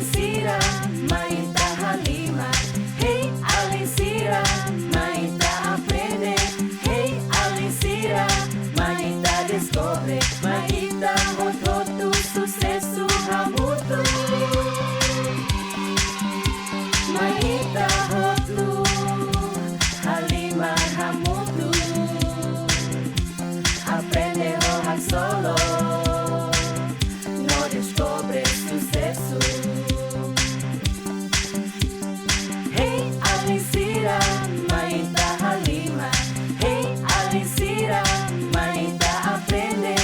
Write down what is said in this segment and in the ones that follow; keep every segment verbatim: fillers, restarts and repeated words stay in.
Sira, mai ita halimar. Hey, alin sira, mai ita aprende. Hey, alin sira, mai ita deskobre. Mai ita hotu-hotu susesu hamutuk. Mai ita hotu halimar hamutuk. Aprende ho haksolok no deskobre susesu. Hey, alin sira, mai ita halimar. Hey, alin sira, mai ita aprende.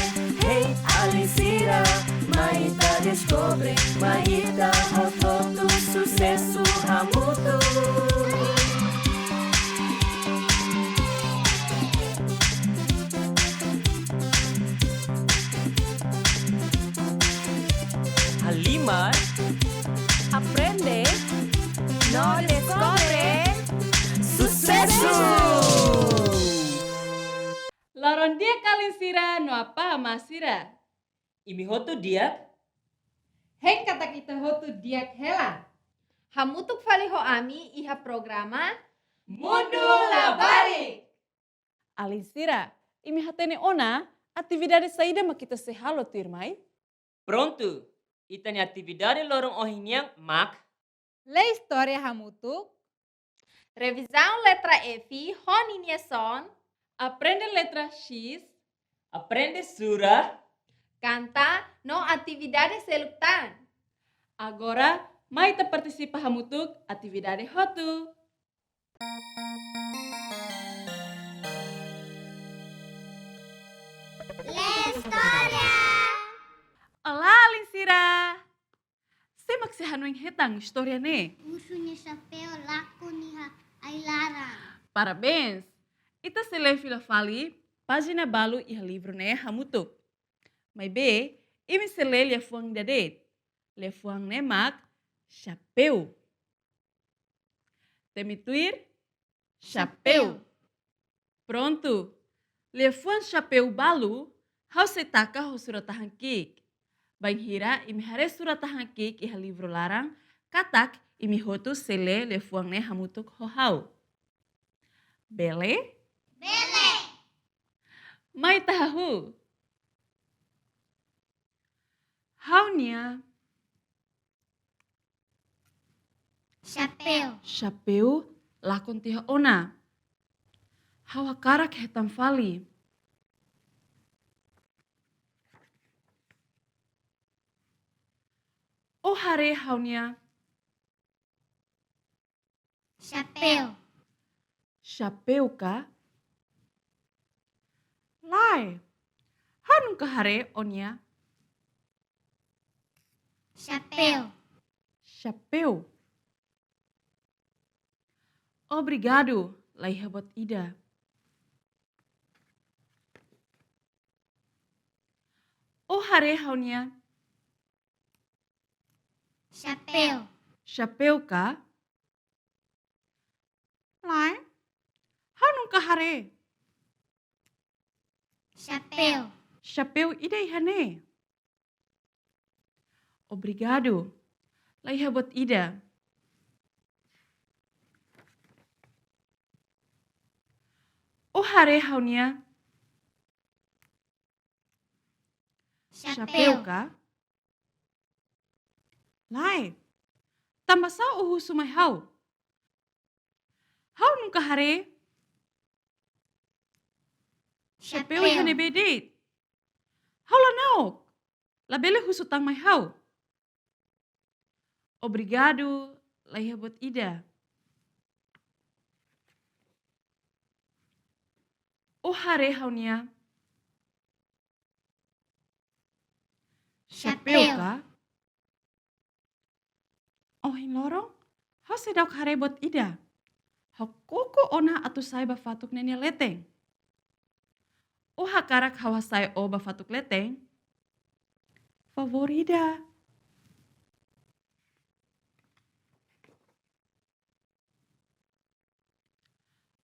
Hey, alin sira, mai ita deskobre. Mai ita hotu-hotu susesu hamutuk. Halimar, aprende no deskobre susesu. Loron di'ak alin sira no apá amá sira. Imi hotu di'ak? Hein katak ita hotu di'ak hela. Hamutuk fali ho ami iha programa Mundu Labarik. Alin sira, imi hatene ona atividade saida mak ita sei halo tuirmai? Prontu, ita-nia atividade loron ohin nian mak: lee istória hamutuk. Revizaun letra F ho ninia son. Aprende letra X. Aprende sura. Kanta no atividade seluk tan. Agora, mai ita partisipa hamutuk atividade hotu. Lee istória. Olá, alin sira! Sé mak sei hanoin hetan istória ne'e? Ursu nia xapeu lakon iha ai-laran. Parabéns! Ita sei lee fila fali pájina balu iha livru ne'e hamutuk. Maibé, imi sei lee liafuan ida de'it. Liafuan ne'e mak xapeu. Temi tuir, xapeu. Xapeu. Prontu. Liafuan xapeu balu, ha'u sei taka ho surat-tahan ki'ik. Bainhira imi haree surat-tahan ki'ik iha livru laran, katak imi hotu sei lee liafuan ne'e hamutuk ho ha'u. Bele? Bele. Mai ita hahú. Ha'u-nia xapeu. Xapeu lakon tiha ona. Ha'u hakarak hetan fali. Ó haree ha'u-nia xapeu. Xapeu ka? Lae, ha'u nunka haree ó-nia xapeu. Xapeu. Obrigadu, laiha buat ida. Ó haree ha'u-nia xapeu. Xapeu ka? Lae, ha'u nunka haree. Xapeu. Xapeu ida iha ne'e. Obrigadu. Laiha buat ida. Ó haree ha'u-nia xapeu. Xapeu ka? Lae, tanbasá ó husu mai ha'u? Ha'u nunka haree xapeu. Xapeu iha ne'ebé de'it. Ha'u la na'ok. Labele husu tan mai ha'u. Obrigadu, laiha buat ida. Ó haree ha'u-nia xapeu. Xapeu ka? Ohin loron, ha'u seidauk haree buat ida. Ha'u koko ona atu sa'e ba fatuk ne'e nia leten. Ó hakarak ha'u hasa'e ó ba fatuk leten? Favór ida.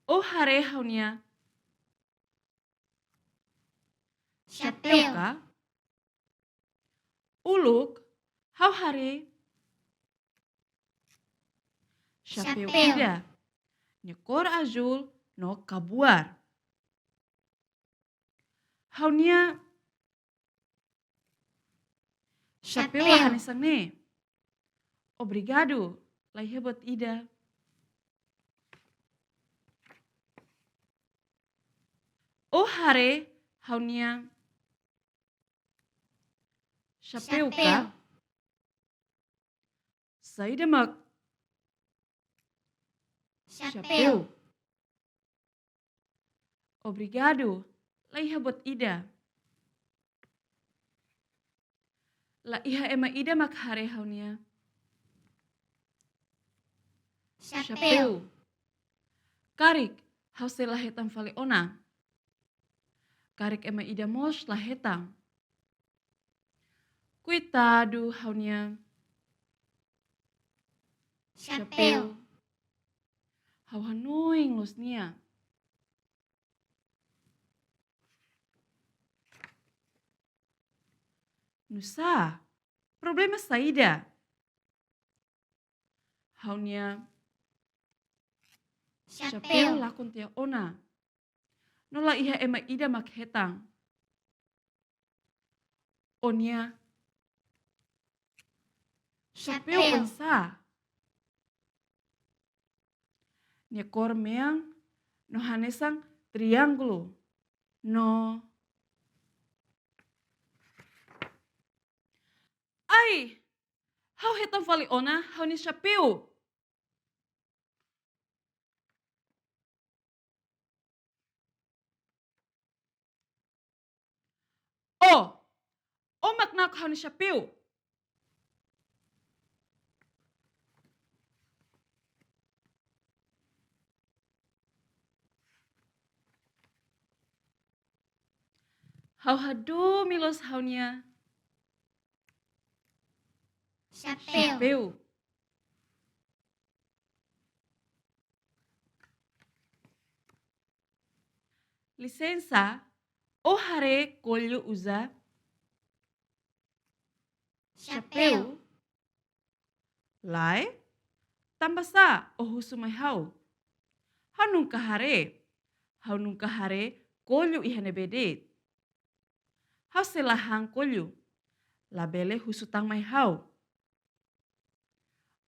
Ó haree ha'u-nia xapeu. Xapeu ka? Uluk, ha'u haree Xapeu. Xapeu ida. Nia kór azúl no kabuar. Ha'u-nia xapeu. Xapeu la hanesan ne'e. Obrigadu, la iha buat ida. Ó haree ha'u-nia xapeu ka? Xapeu. Saida mak xapeu? Xapeu. Obrigadu, la iha buat ida. La iha ema ida mak haree ha'u-nia xapeu. Xapeu. Karik, ha'u sei la hetan fali ona. Karik ema ida mós la hetan. Koitadu ha'u-nia xapeu. Xapeu. Ha'u hanoin loos nia. Nusá, problema saida? Ha'u-nia xapeu. Xapeu lakon tiha ona. No la iha ema ida mak hetan. Ó-nia xapeu. Xapeu oinsá? Nia kór mean no hanesan triángulu. No. Ai, ha'u hetan fali ona ha'u-nia xapeu. Ó, ó mak na'ok ha'u-nia xapeu. Ha'u hadomi loos ha'u-nia xapeu. Xapeu. Lisensa, ó haree Kollu uza xapeu? Xapeu. Lae, tanbasá ó husu mai ha'u? Ha'u nunka haree, ha'u nunka haree Kollu iha ne'ebé de'it. Ha'u sei la han Kollu, labele husu tan mai ha'u.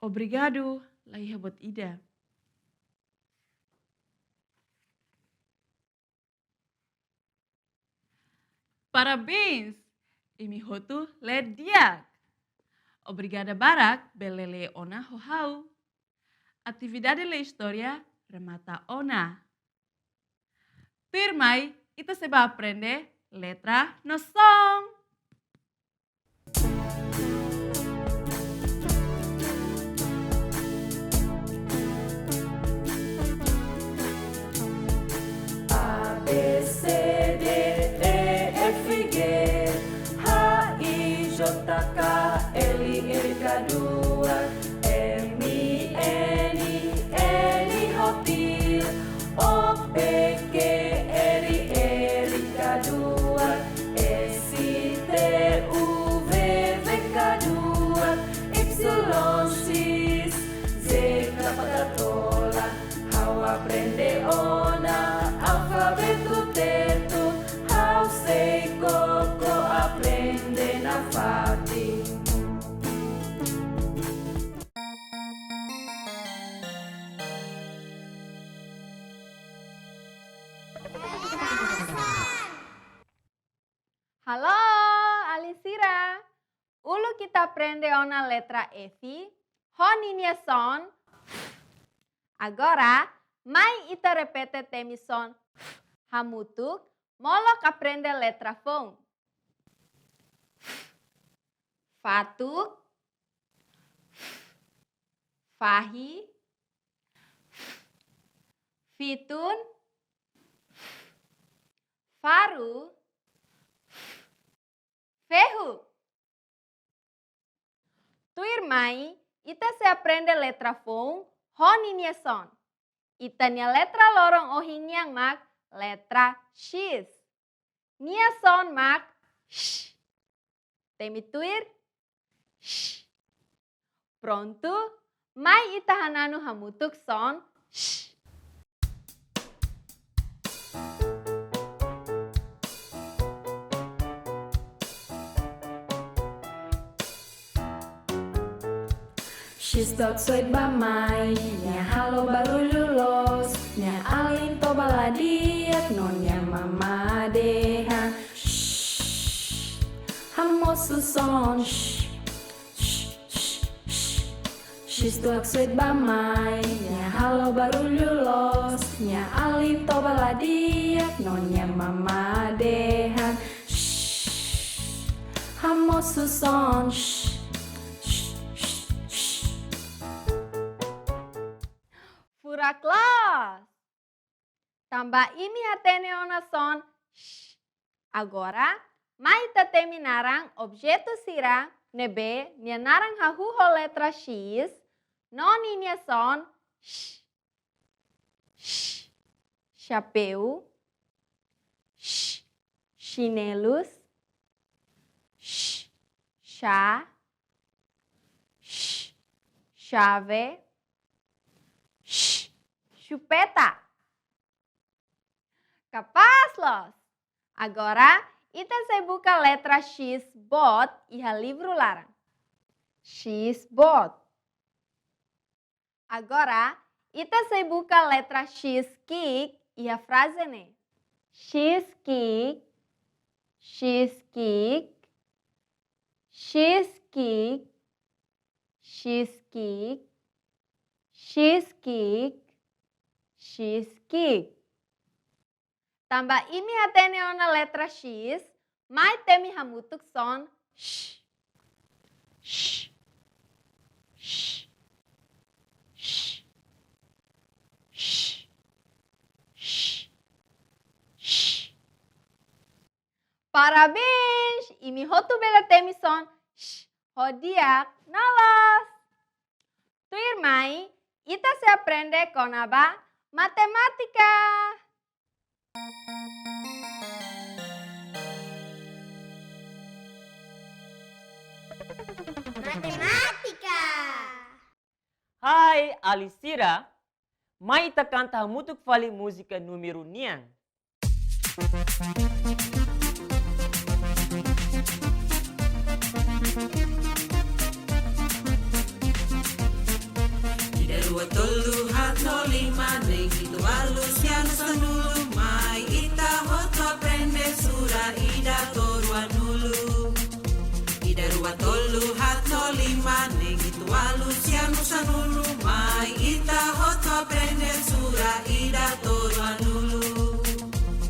Obrigadu, la iha buat ida. Parabéns! Imi hotu lee di'ak. Obrigada barak bele lee ona ho ha'u. Atividade lee istória remata ona. Tuirmai, ita sei bá aprende letra no son. A, B, C, D, E, F, G, H, I, J, K, L, L, K, duas, M, N, N, hotil, O, P, Q, R, R, K, duas, S, T, U, V, V, K, duas, Y, X, Z, K, K, tola. Ha'u aprende ona alfabetu Tetun, ha'u sei koko aprende nafatin. Halo, alin sira. Uluk ita aprende ona letra F ho ninia son. Agora, mai ita repete temi son hamutuk, molok aprende letra foun. Fatuk, fahi, fitun, faru, fehu. Tuirmai, ita sei aprende letra foun ho ninia son. Ita-nia letra loron ohin nian mak letra X. Nia son mak sh. Temi tuir, sh. Prontu, Mai ita hananu hamutuk son sh. X to'o haksoit ba mai, nia halo barullu loos, nia alin toba la di'ak no nia mamá dehan sh. Hamosu son sh. X to'o haksoit ba mai, nia halo barullu loos, nia alin toba la di'ak no nia mamá dehan sh. Hamosu son sh. Furak loos. Tanba imi hatene ona son sh. Agora, mai ita temi naran objetu sira ne'ebé nia naran hahú ho letra X, no ninia son sh. Sh. Xapeu. Sh. Xinelus. Sh. Xá. Sh. Xave. Sh. Xupeta. Kapás loos! Agora, ita sei buka letra X boot iha livru laran. X boot. Agora, ita sei buka letra X ki'ik iha fraze ne'e. X ki'ik, X ki'ik, X ki'ik, X ki'ik, X ki'ik, X ki'ik. Tanba imi hatene ona letra X, mai temi hamutuk son sh. Sh. Sh. Sh. Sh. Sh. Sh. Parabéns! Imi hotu bele temi son sh ho di'ak no loos. Tuirmai, ita sei aprende kona-ba matemátika. Matemátika. Hai, alin sira, mai ita kanta hamutuk fali múzika númeru nian. Ida, rua, tolu, haat, lima, neen, hitu, ualu, sia, sanulu, mai ita hotu aprende sura ida to'o ruanulu. Ida, rua, tolu, haat, lima, neen, hitu, ualu, sia, sanulu, mai ita hotu aprende sura ida to'o ruanulu.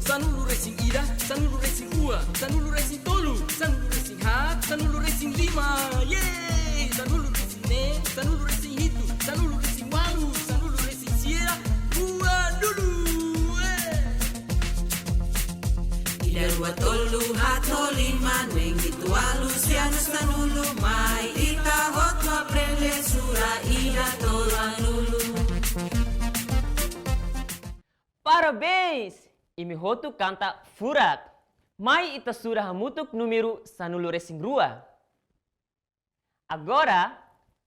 Sanulu resin ida, sanulu resin rua, sanulu resin tolu, sanulu resin haat, sanulu resin lima, yeay! Sanulu resin neen, sanulu resin hitu, sanulu resin ualu, sanulu resin sia, ruanulu, eh! Ida, rua, tolu, haat, lima, neen, hitu, ualu, sia, sanulu, mai ita hotu aprende sura ida to'o ruanulu. Parabéns! Imi hotu kanta furak. Mai ita sura hamutuk númeru sanulu resin rua. Agora,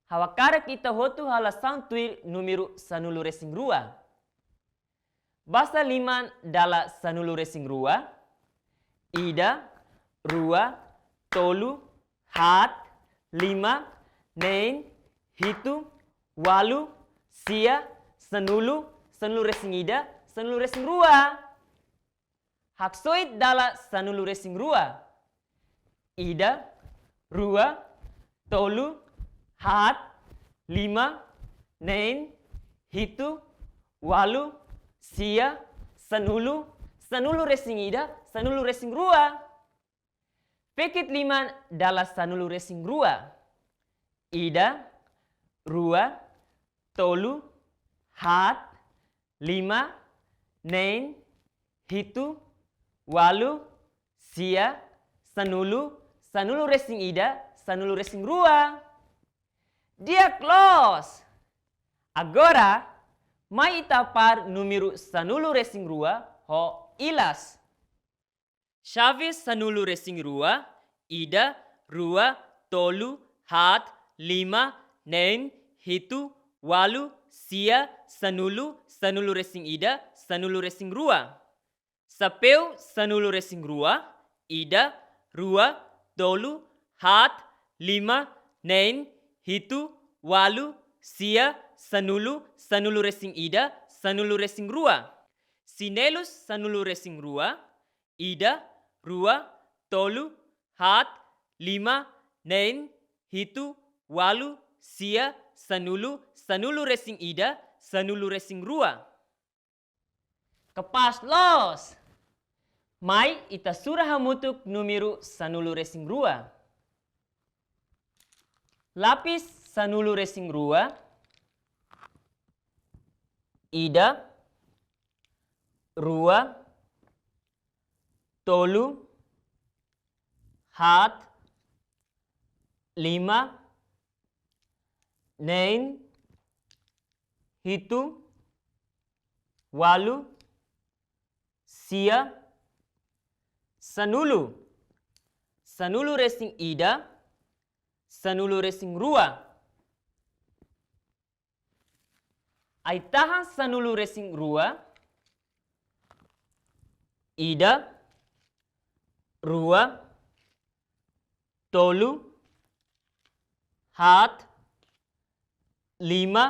ha'u hakarak ita hotu halo asaun tuir númeru sanulu resin rua. Basa liman dala sanulu resin rua. Ida, rua, tolu, haat, lima, neen, hitu, ualu, sia, sanulu, sanulu resin ida, sanulu resin rua. Haksoit dala sanulu resin rua. Ida, rua, tolu, haat, lima, neen, hitu, ualu, sia, sanulu, sanulu resin ida, sanulu resin rua. Fekit liman dala sanulu resin rua. Ida, rua, tolu, haat, lima, neen, hitu, ualu, sia, sanulu, sanulu resin ida, sanulu resin rua. Di'ak loos! Agora, mai ita hapar númeru sanulu resin rua ho ilas. Xave sanulu resin rua, ida, rua, tolu, haat, lima, neen, hitu, walu, sia, sanulu, sanulu-resin-ida, sanulu-resin-rua. Xapeu sanulu-resin-rua, ida, rua, tolu, haat, lima, neen, hitu, walu, sia, sanulu, sanulu-resin-ida, sanulu-resin-rua. Xinelus sanulu-resin-rua, ida, rua, tolu, haat, lima, neen, hitu, walu, sia, sanulu, sanulu-resin-ida, sanulu-resin-rua. Kapás loos! Mai ita sura hamutuk númeru sanulu-resin-rua. Lapis sanulu-resin-rua, ida, rua, tolu, haat, lima, neen, hitu, walu, sia, sanulu. Sanulu-resin-ida, sanulu-resin-rua. Ai-tahan sanulu-resin-rua, ida, rua, tolu, haat, lima,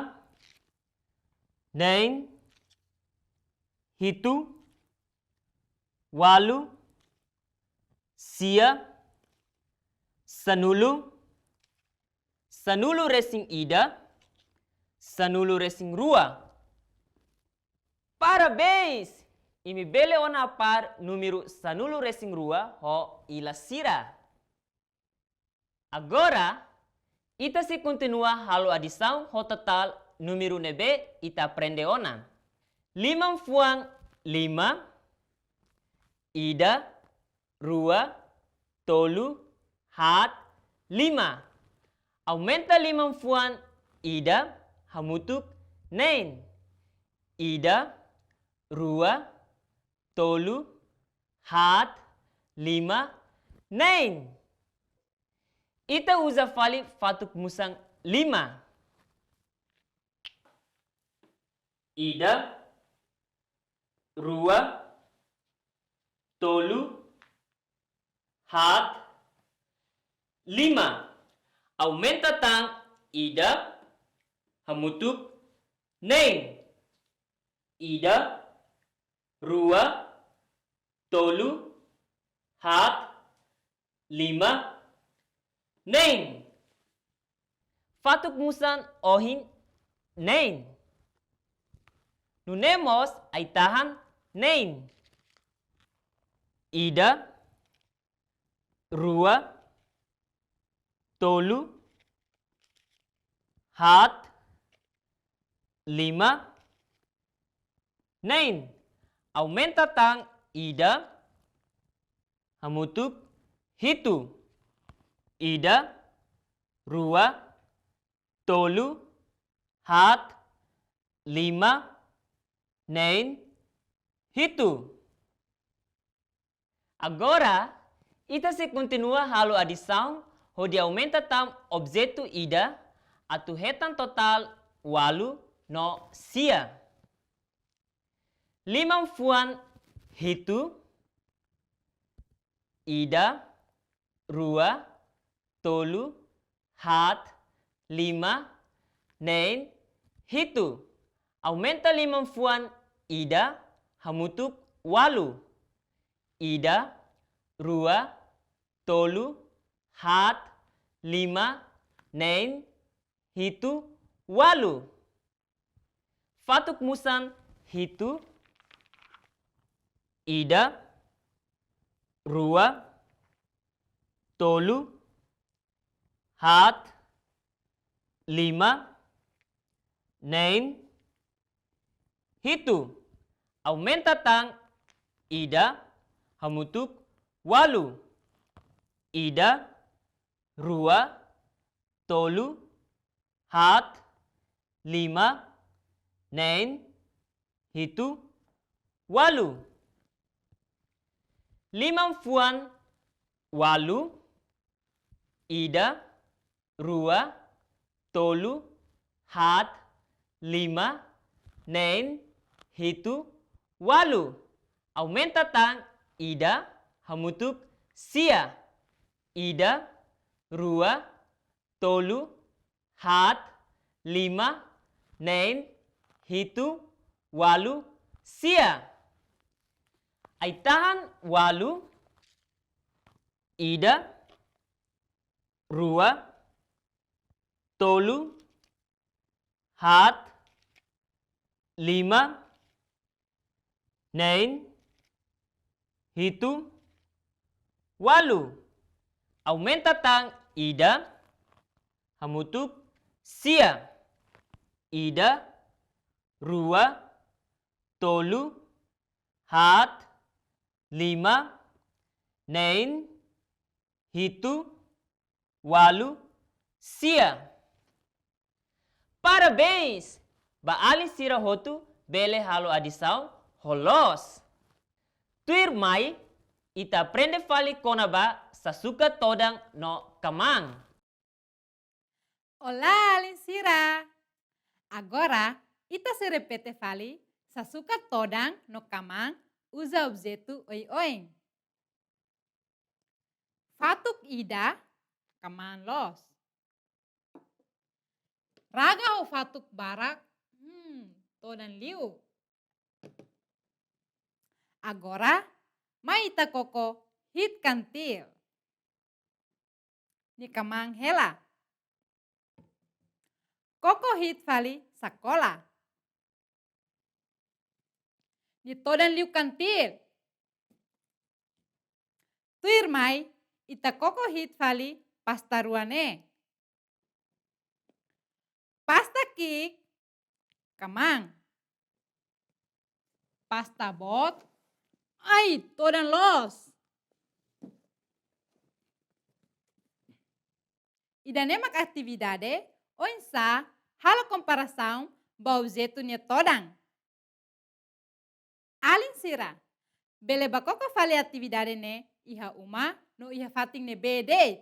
neen, hitu, walu, sia, sanulu, sanulu-resin-ida, sanulu-resin-rua. Parabéns! Imi bele ona apár númeru sanulu-resin-rua ho ila sira. Agora, ita sei kontinua halo adisaun ho totál númeru ne'ebé ita aprende ona. Liman-fuan lima, ida, rua, tolu, haat, lima. Aumenta liman-fuan ida hamutuk neen. Ida, rua, tolu, haat, lima, neen. Ita uza fali fatuk-musan lima. Ida, rua, tolu, haat, lima. Aumenta tan ida hamutuk neen. Ida, rua, tolu, haat, lima, neen. Fatuk-musan ohin neen. Nune'e mós ai-tahan neen. Ida, rua, tolu, haat, lima, neen. Aumenta tan ida hamutuk hitu. Ida, rua, tolu, haat, lima, neen, hitu. Agora, ita sei kontinua halo adisaun hodi aumenta tan objetu ida atu hetan totál walu no sia. Liman-fuan hitu, ida, rua, tolu, haat, lima, neen, hitu. Aumenta liman-fuan ida hamutuk walu. Ida, rua, tolu, haat, lima, neen, hitu, walu. Fatuk-musan hitu, ida, rua, tolu, haat, lima, neen, hitu. Aumenta tan ida hamutuk walu. Ida, rua, tolu, haat, lima, neen, hitu, walu. Liman-fuan walu, ida, rua, tolu, haat, lima, neen, hitu, ualu. Aumenta tan ida, hamutuk sia. Ida, rua, tolu, haat, lima, neen, hitu, ualu, sia. Ai-tahan ualu, ida, rua, tolu, haat, lima, neen, hitu, ualu. Aumenta tan ida, hamutuk sia. Ida, rua, tolu, haat, lima, neen, hitu, ualu, sia. Parabéns! Ba alin sira hotu bele halo adisaun ho loos. Tuirmai, ita aprende fali kona-ba sasukat todan no kmaan. Olá, alin sira! Agora, ita sei repete fali sasukat todan no kmaan uza objetu oioin. Fatuk ida, kmaan loos. Raga ho fatuk barak, hmm, todan liu. Agora, mai ita koko hi'it kantil. Nia kmaan hela. Koko hi'it fali sakola. Nia todan liu kantil. Tuirmai, ita koko hi'it fali pasta rua ne'e. Pasta ki'ik, kmaan. Pasta boot, ai, todan loos. Ida-ne'e mak atividade oinsá halo komparasaun ba objetu nia todan. Alin sira, bele bá koko fali atividade ne'e iha uma no iha fatin ne'ebé de'it.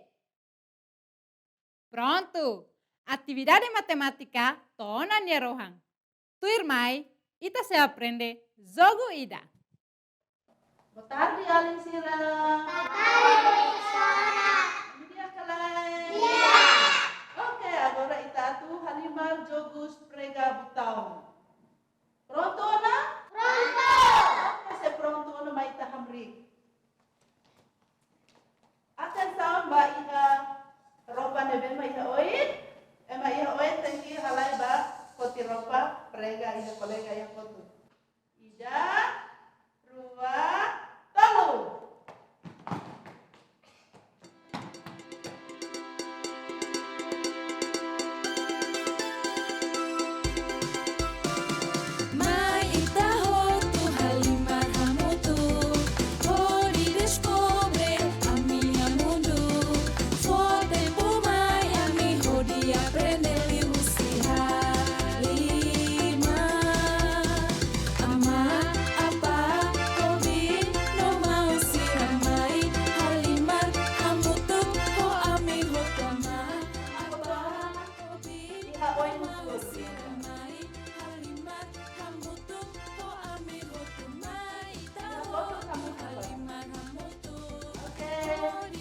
Prontu, atividade matemátika to'o ona nia rohan. Tuirmai, ita sei aprende jogu ida. Boa tarde, alin sira. Boa tarde, profesora. Bom dia, Kalai. Bom dia. Oke, agora ita atu halimar jogu prega butaun. Prontu ona? Prontu. Oke, se prontu ona, mai ita hamriik. Atensaun ba iha roupa ne'ebé mak iha oin. Ema iha oin tenke halai ba foti roupa prega iha kolega iha kotuk. Ida, rua, tolu. Mai ita hotu halimar hamutuk, hodi deskobre ami-nia mundu. Fó tempu mai ami hodi aprende liuhusi halimar. Amá, apá, obiin no maun sira, mai halimar hamutuk ho ami hotu. Amá, apá, obiin no maun sira, mai halimar hamutuk ho ami hotu. Mai ita hotu halimar hamutuk. Oke,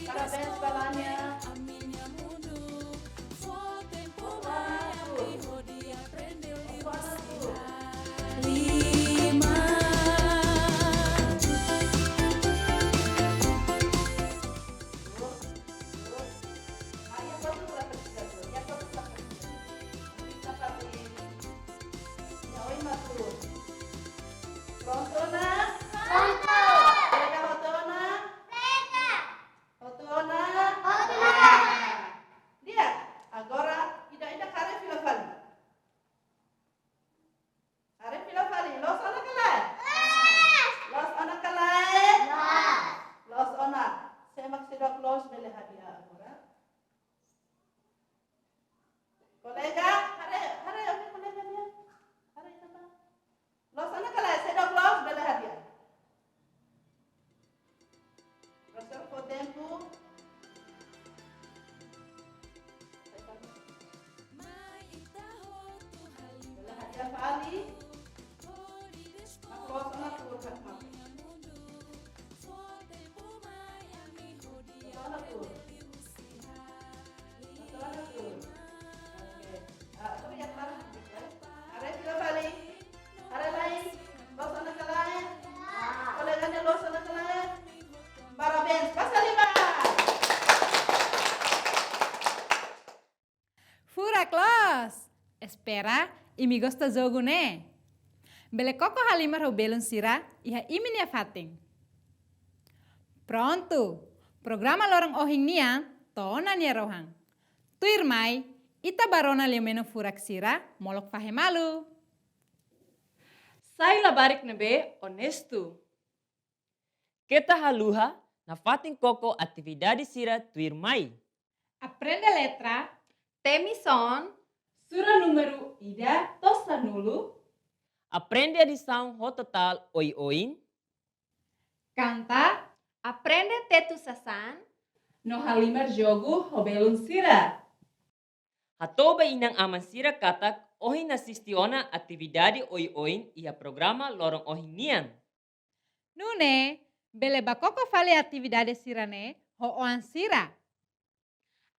parabéns ba Lania. Ami-nia mundu. Espera, imi gosta jogu ne'e? Bele koko halimar ho belun sira iha imi-nia fatin. Prontu, programa loron ohin nian to'o ona nia rohan. Tuirmai, ita bá rona liu-menon furak sira molok fahe malu. Sai labarik ne'ebé onestu. Keta haluha nafatin koko atividade sira tuirmai. Aprende letra, temi son, sura númeru ida to'o sanulu. Aprende adisaun ho totál oioin. Kanta, aprende tetu sasán, no halimar jogu ho belun sira. Hato'o ba inan-aman sira katak ohin asiste ona atividade oioin iha programa loron ohin nian. Nune'e, bele bá koko fali atividade sira-ne'e ho oan sira.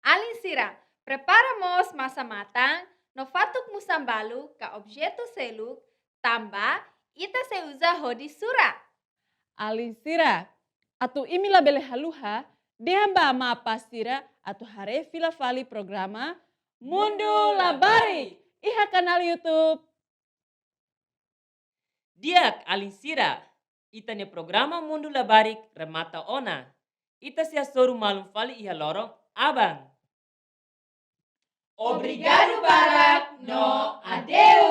Alin sira, prepara mós masa-matan no fatuk musan balu ka objetu seluk, tanba ita sei uza hodi sura. Alin sira, atu imi labele haluha, dehan ba amá apá sira atu haree fila fali programa Mundu Labarik iha kanál YouTube. Di'ak, alin sira, ita-nia programa Mundu Labarik remata ona. Ita sei hasoru malu fali iha loron aban. Obrigadu barak no adeus.